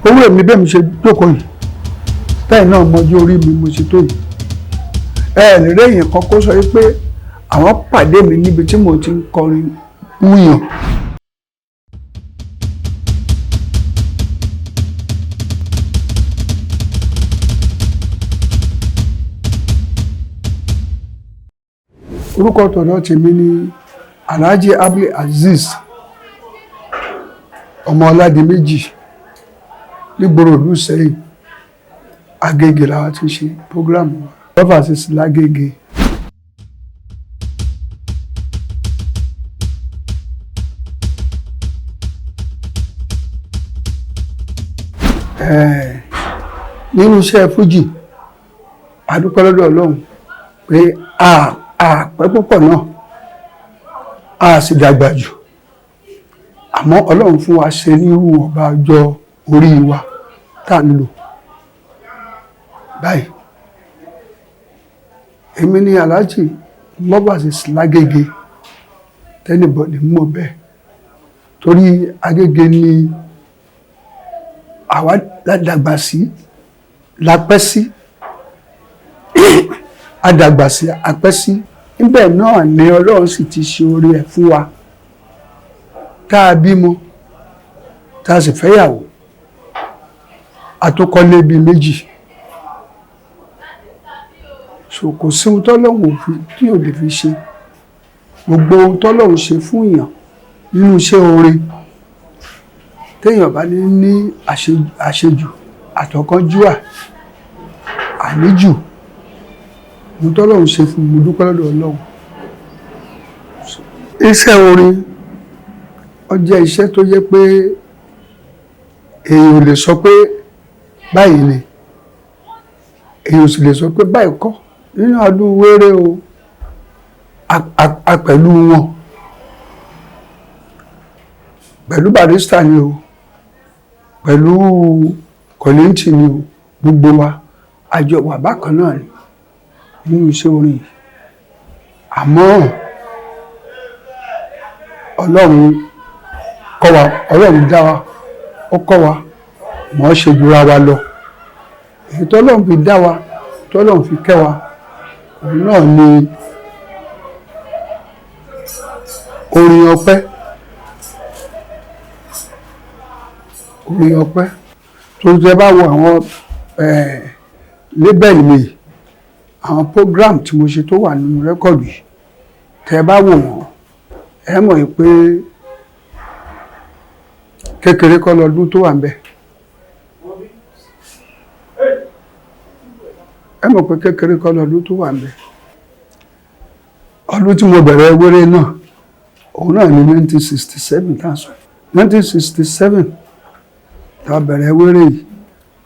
Owó èmi bẹ́ẹ̀ mi ṣe jókòó yìí, bẹ́ẹ̀ náà mọjú orí mi mo ṣe tó yìí. Ẹ lè rí èèyàn kan kó sọ pé àwọn pàdé mi níbi tí mo ti ń kọrin wúyàn. Orúkọ tọ̀dọ̀ tèmi ni Alhaji Abdul Azeez ọmọ Ọládìméjì nígboro ìlú Ìsẹ́yìn. Agége làwa ti ń ṣe program wa, lọ́fà sísè lágége. Nínú iṣẹ́ fújì, a dúpẹ́ lọ́dọ̀ Ọlọ́run pé a pẹ́ púpọ̀ náà, a sì dàgbà jù, àmọ́ Ọlọ́run fún wa ṣe nírú ọba ọjọ́ orí wa tá à ń lò báyìí. Èmi ni Alhaji Love Lágége tẹ́nibọ̀dì mọ̀ bẹ́ẹ̀, torí Agége ni àwa dàgbà sí, la pẹ́ sí, adàgbà sí, apẹ́ sí. Níbẹ̀ náà ni Ọlọ́run sì ti ṣe oore ẹ̀ fún wa, tá a bímọ, tá a sì fẹ́yàwó, a tó kọ́lé bíi méjì. So kò sí ohun tọ́lọ́run ò fi tí ò lè fi ṣe. Gbogbo ohun tọ́lọ́run ṣe fún èèyàn nínú iṣẹ́ oore, téèyàn bá ní ní àṣejù àtọ̀kánjúà àníjù, ohun tọ́lọ́run ṣe fún mi, mo dúpẹ́ lọ́dọ̀ Ọlọ́run. Iṣẹ́ orin ó jẹ́ iṣẹ́ tó jẹ́ pé èèyàn ò lè sọ pé báyìí ni, èèyàn ò sì lè sọ pé báyìí kọ́. Nínú ọdún wéré o, a pẹ̀lú wọn, pẹ̀lú Barrister ni o, pẹ̀lú Kollington ni o, gbogbo wa àjọ wà bákan náà ni nínú iṣẹ́ orin yìí. Àmọ́ Ọlọ́run kọ́ wa, Ọlọ́run dá wa, ó kọ́ wa mọ̀ ọ́ ṣe jura wa lọ. Èyí tọ́lọ́run fi dá wa, tọ́lọ́run fi kẹ́ wa, òun náà ni orin ọpẹ́. Orin ọpẹ́ tó tẹ́ bá wo àwọn label mi, àwọn program tí mo ṣe tó wà nínú record yìí, tẹ́ bá wò wọ́n, ẹ mọ̀ pé kékeré kọ́ lọ́dún tó wà ń bẹ̀. Ẹ mọ̀ pé kékeré kọ́ lọ́dún tó wà ń bẹ̀. Ọdún tí mo bẹ̀rẹ̀ wéré náà, òun náà ní 1967 tá a sọ. 1967 tá a bẹ̀rẹ̀ wéré yìí,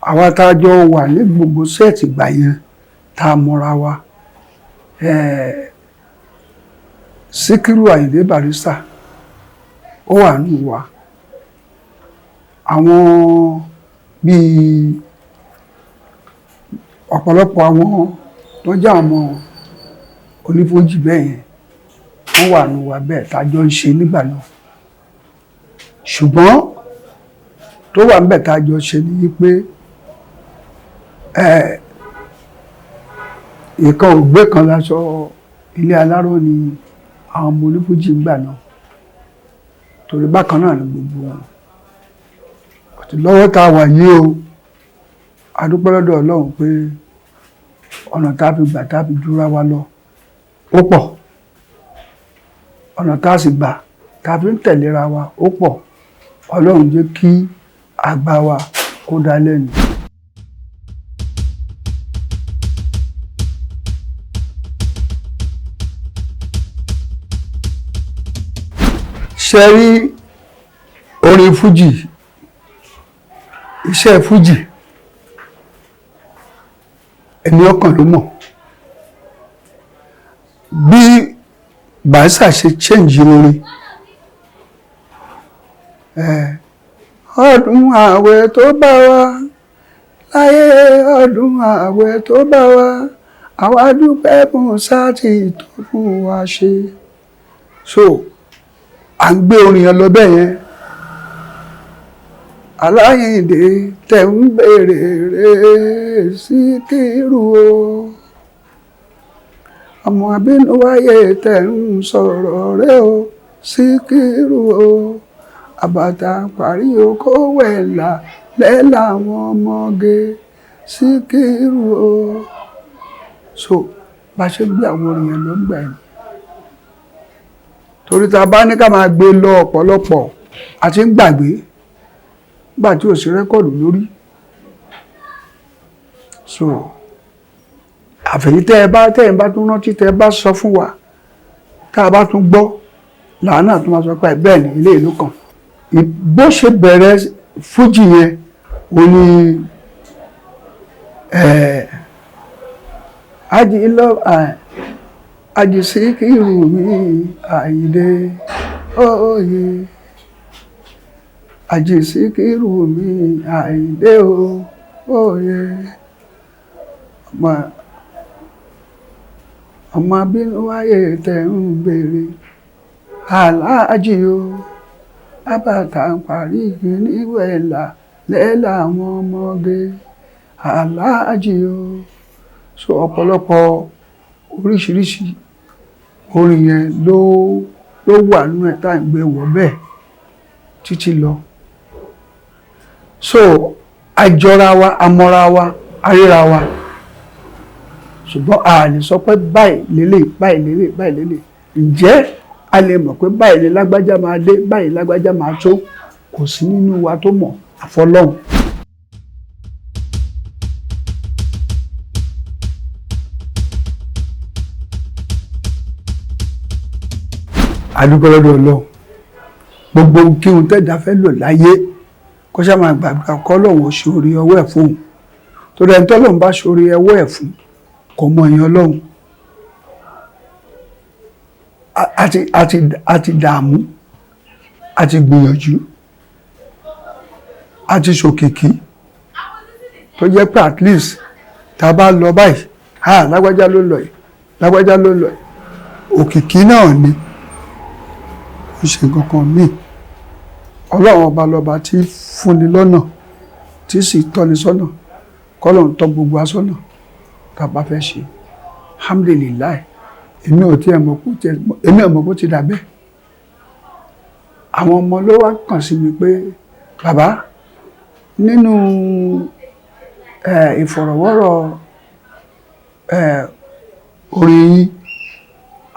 àwa tá a jọ wà ní gbogbo set gbà yẹn tá a mọra wa, Síkírù Àyìndé Barrister ó wà nù wa, àwọn bíi ọ̀pọ̀lọpọ̀ àwọn tó jẹ́ àwọn onífújì bẹ́ẹ̀ yẹn, wọ́n wà nù wa bẹ́ẹ̀ tá a jọ ń ṣe nígbà náà. Ṣùgbọ́n tó wà níbẹ̀ tá a jọ ṣe ni pé ìkan ògbé kan láṣọ ilé aláró ni àwọn ọmọ onífújì gbà náà, torí bákan náà ni gbogbo wọn. Àti lọ́wọ́ tá a wà yìí o, a dúpẹ́ lọ́dọ̀ Ọlọ́run pé ọ̀nà tá a fi gbà tá a fi jura wa lọ ó pọ̀, ọ̀nà tá a sì gbà tá a fi ń tẹ̀léra wa ó pọ̀. Ọlọ́run jẹ́ kí àgbà wa kó dá lẹ́nu. Ṣe rí orin fújì, iṣẹ́ fújì, ẹni ọkàn ló mọ̀ bí Barrister ṣe change orin. Ọdún ààwẹ̀ tó bá wa láyé, ọdún ààwẹ̀ tó bá wa, àwa dúpẹ́ fún sáàtì tó fún wa ṣe. So à ń gbé orin yẹn lọ bẹ́ẹ̀ yẹn. Aláyìndé tẹ̀ ń béèrè rẹ̀ Síkírù o, ọmọ abínúwáyé tẹ̀ ń sọ̀rọ̀ rẹ̀ o Síkírù o, àbàtà parí okó wẹ̀là lẹ́la àwọn ọmọge Síkírù o. So bá ṣe gbé àwọn orin yẹn ló ń gbà yẹn, torí tá a bá ní ká máa gbé lọ ọ̀pọ̀lọpọ̀ àti ń gbàgbé nígbà tí ò sí rẹ́kọ̀dù lórí. So àfẹ̀yí tẹ́ ẹ bá tẹ́ ẹ bá tún rántí, tẹ́ ẹ bá sọ fún wa, tá a bá tún gbọ́, làánà tó máa sọ pé bẹ́ẹ̀ ni ilé ìlú kan. Bó ṣe bẹ̀rẹ̀ fújì yẹn ó ní Ají Síkírù mi Àyìndé òye, Ají Síkírù mi Àyìndé òye, ọmọ abínúwáyé tẹ̀ ń béèrè aláàjì o, àbàtà parí níwẹ̀là lẹ́la àwọn ọmọge aláàjì o. So ọ̀pọ̀lọpọ̀ oríṣiríṣi orin yẹn ló wà nínú ẹ̀ tá à ń gbé wọ̀ bẹ́ẹ̀ títí lọ. So àjọra wa, àmọ́ra wa, àríra wa, ṣùgbọ́n a lè sọ pé báyìí lélẹ̀, báyìí lélẹ̀, báyìí lélẹ̀. Ǹjẹ́ a lè mọ̀ pé báyìí lè lágbájá máa dé, báyìí lágbájá máa tó? Kò sí nínú wa tó mọ̀, àfọlọ́hun. A dúpẹ́ lọ́dọ̀ Ọlọ́run. Gbogbo kí ohun tẹ́dá fẹ́ lò láyé kó ṣá máa gbàgbà kọ́ lọ́hùn ó ṣe orí ọwọ́ ẹ̀ fún òun, torí ẹni tọ́lọ́hun bá ṣe orí ọwọ́ ẹ̀ fún kò mọ èèyàn Ọlọ́run. Àti dààmú, àti gbìyànjú, àti ṣòkìkí, tó jẹ́ pé at least tá a bá lọ báyìí, lágbájá ló lọ yìí, lágbájá ló lọ yìí, òkìkí náà ni. Kò ṣe nǹkan kan míì. Ọlọ́run ọba lọba tí fúnni lọ́nà, tí sì tọ́ni sọ́nà, kọ́lọ́run tọ́ gbogbo wa sọ́nà tá a bá fẹ́ ṣe. Alhamdulilayi, èmi ò tiẹ̀ mọ̀ kó tiẹ̀, èmi ò mọ̀ kó ti dà bẹ́ẹ̀. Àwọn ọmọ ló wá kàn sí mi pé bàbá, nínú ìfọ̀rọ̀wọ́rọ̀ orin yín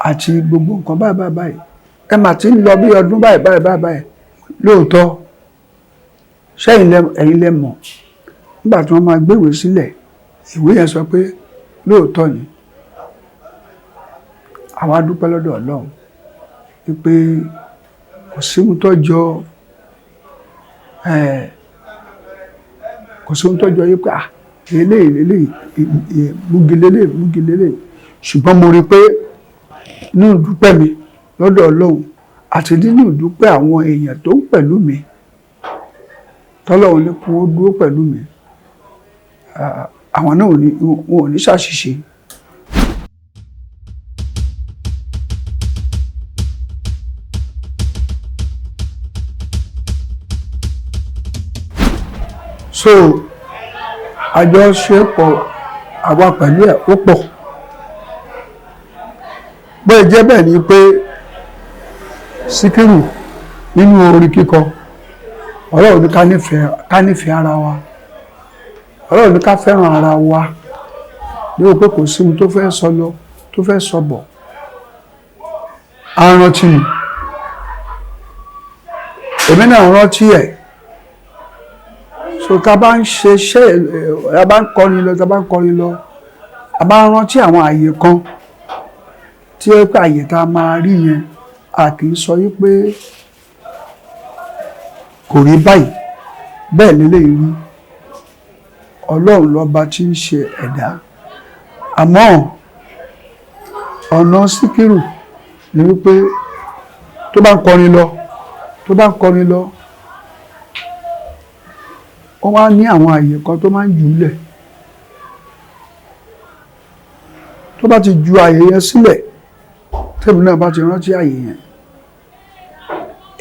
àti gbogbo nǹkan báyìí báyìí báyìí, ẹ mà ti ń lọ bí ọdún báyìí báyìí báyìí báyìí. Lóòótọ́, ṣé ẹ̀yin lẹ mọ̀? Nígbà tí wọ́n máa gbéwèé sílẹ̀, ìwé yẹn sọ pé lóòótọ́ ni. Àwa dúpẹ́ lọ́dọ̀ Ọlọ́run wípé kò sí ohun tó jọ, kò sí ohun tó jọ wípé eléyìí eléyìí múgi lélẹ̀ múgi lélẹ̀. Ṣùgbọ́n mo rí i pé nínú ìdúpẹ́ mi lọ́dọ̀ Ọlọ́run àti nínú ìdúpẹ́ àwọn èèyàn tó ń pẹ̀lú mi, tọ́lọ́run ní kí wọ́n dúró pẹ̀lú mi, àwọn náà wọn ò ní ṣàṣìṣe. So àjọṣepọ̀ àwa pẹ̀lú ẹ̀ ó pọ̀. Bẹ́ẹ̀ jẹ́ bẹ́ẹ̀ ni pé Síkírù nínú orin kíkọ, Ọlọ́run ní ká nífẹ̀ẹ́ ara wa, Ọlọ́run ní ká fẹ́ràn ara wa, ní o pé kò sí ohun tó fẹ́ sọ lọ, tó fẹ́ sọ bọ̀. A rántí mi, èmi náà rántí ẹ̀. So tá a bá ń ṣe iṣẹ́, a bá ń kọrin lọ, tá a bá ń kọrin lọ, a bá ń rántí àwọn àyè kan tí ó pé àyè tá a máa rí yẹn, a kì í sọ wípé kò rí báyìí, bẹ́ẹ̀ lélẹ́yìí rí. Ọlọ́run lọ́ba tí ń ṣe ẹ̀dá. Àmọ́ ọ̀nà Síkírù ni wípé tó bá ń kọrin lọ, tó bá ń kọrin lọ, ó wá ní àwọn àyè kan tó máa ń jù ú lẹ̀. Tó bá ti ju àyè yẹn sílẹ̀, tèmi náà bá ti rántí àyè yẹn,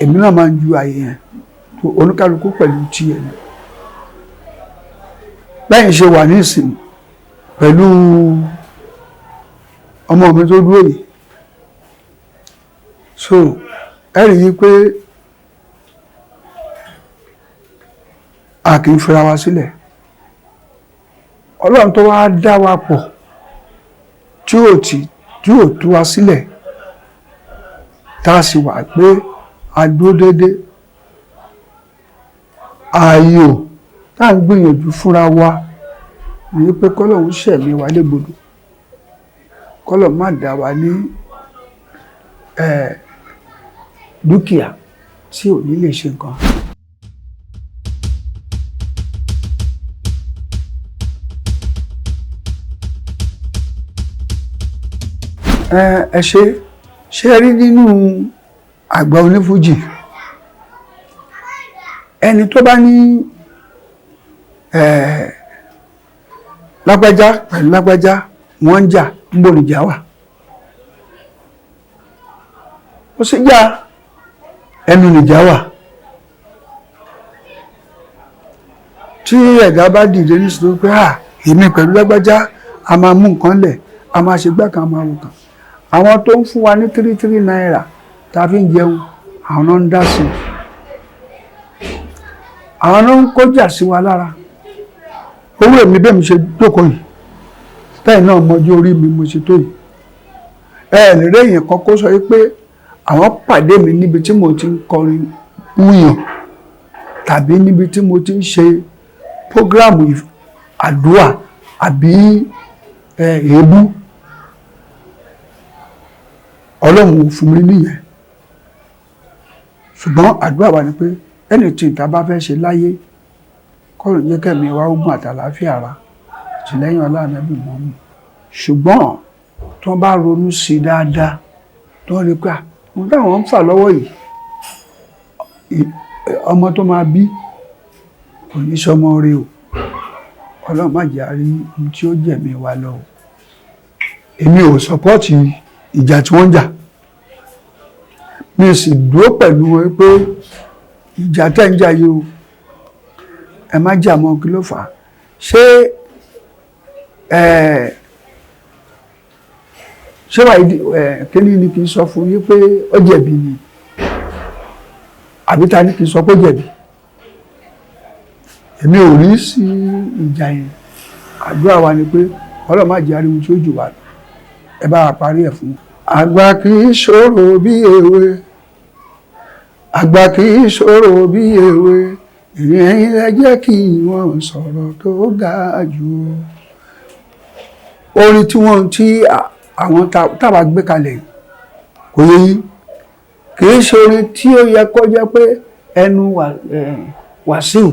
èmi náà máa ń ju àyè yẹn. Oníkálukú pẹ̀lú tiẹ̀ ni. Bẹ́ẹ̀ ṣe wà nísìn pẹ̀lú ọmọ mi tó dúró yìí, so ẹ rí i pé a kì í fira wa sílẹ̀. Ọlọ́run tó wá dá wa pọ̀ tí ò tí tí ò tú wa sílẹ̀, tá a sì wà pé a dúró déédéé, ààyò tá à ń gbìyànjú fúnra wa ní pé kọ́lọ́hún ṣẹ̀mí wa légbodò, kọ́lọ́hún má dá wa ní dúkìá tí ò ní lè ṣe nǹkan. Ẹ ṣe rí nínú àgbà onífújì, ẹni tó bá ní lágbájá pẹ̀lú lágbájá wọ́n ń jà, ń bò níjà wà, ó sì já ẹnu nìjà wà. Tí ẹ̀dá bá dìde nísìnyí pé à èmi pẹ̀lú lágbájá a máa mú nǹkan lẹ̀, a máa ṣe gbá kan, a máa wò kàn, àwọn tó ń fún wa ní 3 náírà tá a fi ń jẹun, àwọn náà ń dá sí i, àwọn náà ń kọjá sí wa lára. Owó èmi bẹ́ẹ̀ mi ṣe jókòó yìí, táyì náà mọjú orí mi mo ṣe tó yìí, ẹ lè rí èèyàn kan kó sọ pé àwọn pàdé mi níbi tí mo ti ń kọrin wúyàn tàbí níbi tí mo ti ń ṣe prógráàmù àdúrà àbí èébú. Ọlọ́run ò fún mi nìyẹn. Ṣùgbọ́n àdúrà wa ni pé ẹni tí ìta bá fẹ́ ṣe láyé, kọ́run jẹ́ kẹ́mi wá ogun àtàlàáfíà ara àtìlẹ́yìn ọlá Ànábì mọ́mú. Ṣùgbọ́n tí wọ́n bá ronú sí i dáadáa, tí wọ́n rí pé ohun táwọn ń fà lọ́wọ́ yìí, ọmọ tó máa bí kò ní sọmọ rí o. Ọlọ́run má jẹ́ a rí ohun tí ó jẹ̀mí wa lọ o. Èmi ò sọpọ́ọ̀tì ìjà tí wọ́n ń jà, mi sì dúró pẹ̀lú wọn pé ìjà tẹ́ ń jà yìí o, ẹ má jà mọ́. Kí ló fà á? Ṣé ṣé wàá kíní ni kì í sọ fún yín pé ó jẹ̀bi ni, àbí ta ni kì í sọ pé ó jẹ̀bi? Èmi ò rí sí ìjà yẹn. Àdúrà wa ni pé Ọlọ́run má jẹ́ ariwo tí ó jù wá lọ, ẹ bá wa parí ẹ̀ fún. Àgbà kì í ṣòro bí èwe, àgbà kì í ṣòro bí èwe, ìrìn ẹ jẹ́ kí wọ́n sọ̀rọ̀ tó ga jù. Orin tí wọ́n tí àwọn táwa gbé kalẹ̀ kò yé yín, kì í ṣe orin tí ó yẹ kó jẹ́ pé ẹnu Wàsíù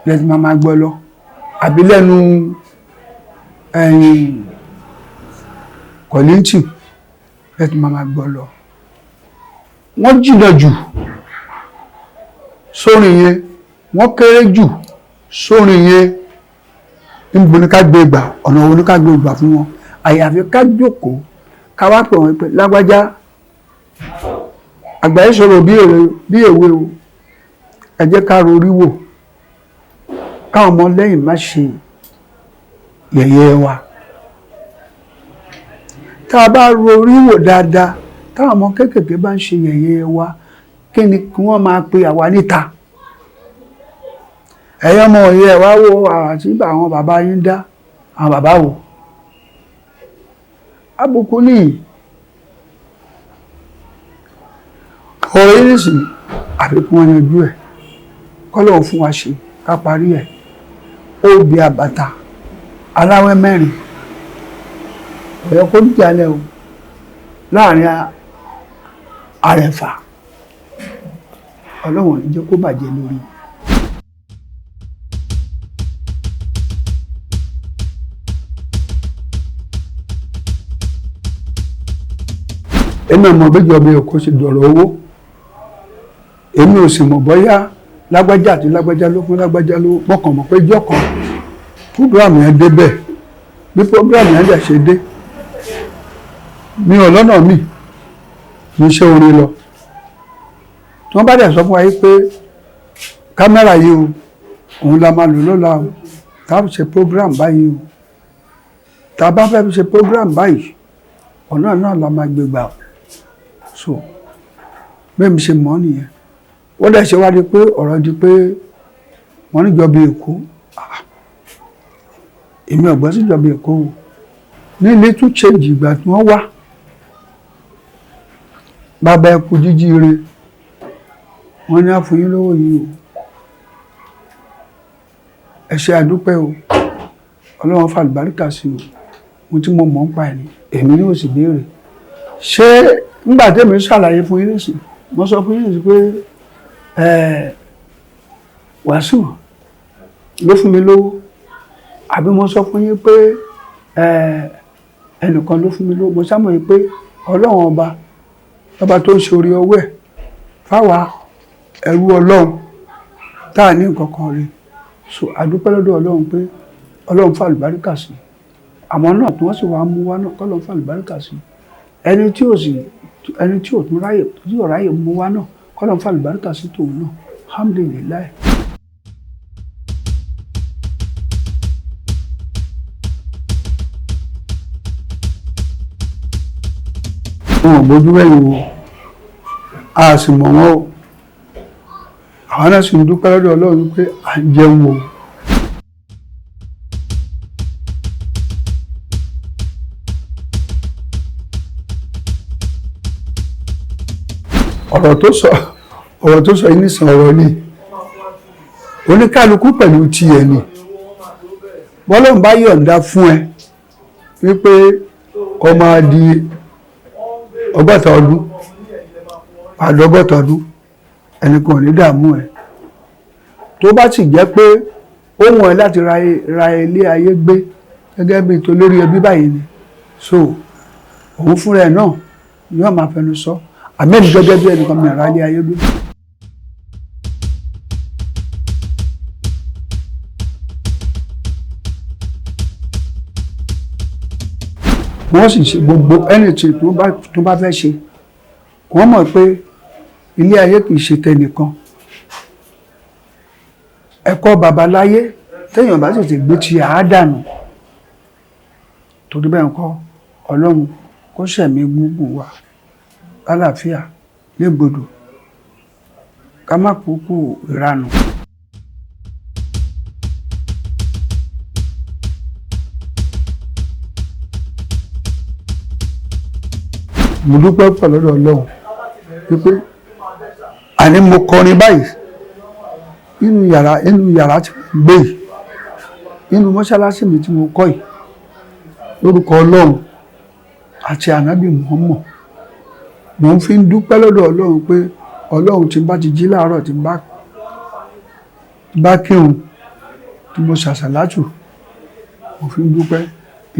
lẹ́nu máa máa gbọ́ lọ, àbí lẹ́nu Kọ̀líńtì lẹ́nu máa máa gbọ́ lọ. Wọ́n jìnnà jù sórin yẹn, wọ́n kéré jù sórin yẹn. Níbo ni ká gbé gbà, ọ̀nà wo ni ká gbé gbà fún wọn? Àyàfi ká jókòó ká wá pè wọ́n pé lágbájá, àgbáyé sọ̀rọ̀ bí èwe o, ẹ jẹ́ ká rorí wò káwọn ọmọ lẹ́yìn má ṣe yẹ̀yẹ́ wa. Tá a bá rorí wò dáadáa, táwọn ọmọ kéékèèké bá ń ṣe yẹ̀yẹ́ wa, kí ni kí wọ́n máa pe àwa níta? Ẹ̀yin ọmọ òye ẹ̀ wá wo àti àwọn bàbá yín dá, àwọn bàbá wo? Àbùkù nìyí. Ọ̀rọ̀ yìí nìsín, àfi kí wọ́n yanjú ẹ̀, kọ́lọ́hún fún wa ṣe ká parí ẹ̀. Ó bí àbàtà aláwẹ́ mẹ́rin, ọ̀yọ́ kó dìjà lẹ̀ o láàrin àrẹ̀fà. Ọlọ́run ò ní jẹ́ kó bàjẹ́ lórí. Èmi ò mọ̀ bí ìjọba Èkó ṣe dọ̀rọ̀ owó, èmi ò sì mọ̀ bóyá lágbájá àti lágbájá ló fún lágbájá ló mọ̀kàn mọ̀ pé ìjọ kan púrógíráàmù yẹn débẹ̀. Bí púrógíráàmù yẹn dẹ̀ ṣe dé, mi ò lọ́nà mi ní iṣẹ́ orin lọ. Tí wọ́n bá dẹ̀ sọ fún wa yìí pé Kámẹ́rà yìí o, òun la máa lò lọ́la o, tá a ṣe program báyìí o, tá a bá fẹ́ ṣe program báyìí, ọ̀nà náà la máa gbé gbà o. So bẹ́ẹ̀ mi ṣe mọ̀ nìyẹn. Ó dẹ̀ ṣe wá di pé ọ̀rọ̀ di pé wọ́n níjọba Èkó. Èmi ò gbọ́ síjọba Èkó o. Ní little change ìgbà tí wọ́n wá, bàbá ẹ kú jíjíire, wọ́n ní á fún yín lówó yìí o, ẹ ṣé àdúpẹ́ o, Ọlọ́run fàlùbáríkà sí o. Ohun tí mo mọ̀ ń pa ẹ̀ ni èmi ní òsì béèrè. Ṣé nígbà tèmi ṣàlàyé fún yín nísìn, mo sọ fún yín nísìn pé Wàsíù ló fún mi lówó, àbí mo sọ fún yín pé ẹnìkan ló fún mi lówó? Mo sámọ̀ yín pé Ọlọ́run ọba ọba tó ń ṣe orí ọwọ́ ẹ̀ fáwa ẹrú Ọlọ́run tá a ní nǹkan kan rí. So àdúpẹ́ lọ́dọ̀ Ọlọ́run pé Ọlọ́run fàlùbáríkà sí àmọ́ náà tí wọ́n sì wá mú wá náà, kọ́lọ́run fàlùbáríkà sí ẹni tí ò sì ẹni tí ò tún ráyè, tí ò ráyè mú wá náà, kọ́lọ́run fàlùbáríkà sí tòun náà. Alhamdulillahi. Wọn ò bójú wẹ̀yìn o, a sì mọ̀ wọ́n o. Àwọn náà sì ń dúpẹ́ lọ́dọ̀ Ọlọ́run pé à ń jẹun o. Ọ̀rọ̀ tó sọ, ọ̀rọ̀ tó sọ yìí nísìn, ọ̀rọ̀ ni oníkálukú pẹ̀lú tiẹ̀ ni. Bọ́lọ́run bá yọ̀ǹda fún ẹ wípé kó máa di 60 ọdún, 50 ọdún, ẹnìkan ò ní dààmú ẹ. Tó bá sì jẹ́ pé ó wọ̀n ẹ́ láti ra ilé ayé gbé gẹ́gẹ́ bí tolórí ẹbí báyìí ni, so òun fúnra ẹ̀ náà yóò máa fẹnu sọ. Àmẹ́ni gẹ́gẹ́ bí ẹnìkan mi ra ilé ayé gbé. Wọ́n sì ṣe gbogbo anything tó bá fẹ́ ṣe, wọ́n mọ̀ pé ilé ayé kì í ṣe tẹnìkan. Ẹ̀kọ́ babaláyé téèyàn bá sì ti gbé ti àádànù. Torí bẹ́ẹ̀ ńkọ́, Ọlọ́run kó ṣẹ̀mí gbogbo wa lálàáfíà légbodò, ká má kúkú ìranù. Mo dúpẹ́ pọ̀ lọ́dọ̀ Ọlọ́run wípé àní mo kọrin báyìí nínú yàrá tí mo gbé yìí, nínú mọ́ṣáláṣí mi tí mo kọ́ yìí, lórúkọ Ọlọ́run àti ànábì Muhammad. Mo ń fi ń dúpẹ́ lọ́dọ̀ Ọlọ́run pé Ọlọ́run, tí n bá ti jí láàárọ̀, tí n bá kírun, tí mo ṣàṣàlátù, mo fi ń dúpẹ́.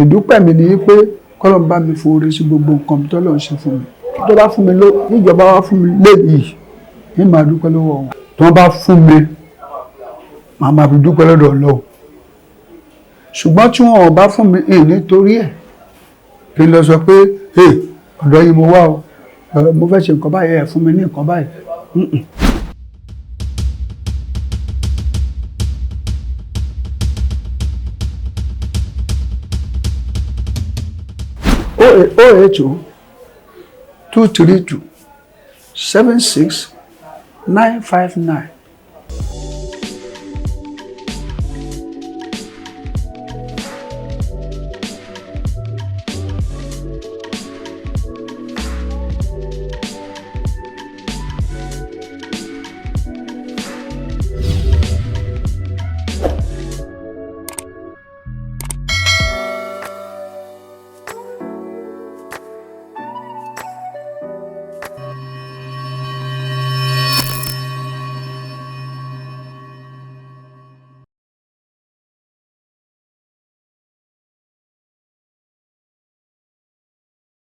Ìdúpẹ́ mi ni pé kọ́lọ́run bá mi foore sí gbogbo nǹkan tọ́lọ́run ṣe fún mi. Tó bá fún mi ló níjọba wá fún mi léyìí ní, màá dúpẹ́ lọ́wọ́ wọn. Tí wọ́n bá fún mi, màá máa fi dúpẹ́ lọ́dọ̀ Ọlọ́run. Ṣùgbọ́n tí wọn ò bá fún mi ìn nítorí ẹ̀ kí n lọ sọ pé ọ̀dọ̀ yìí mo wá o, mo fẹ́ ṣe nǹkan báyìí, ẹ̀ fún mi ní nǹkan báyìí. Mm-mm. 080 232 76959.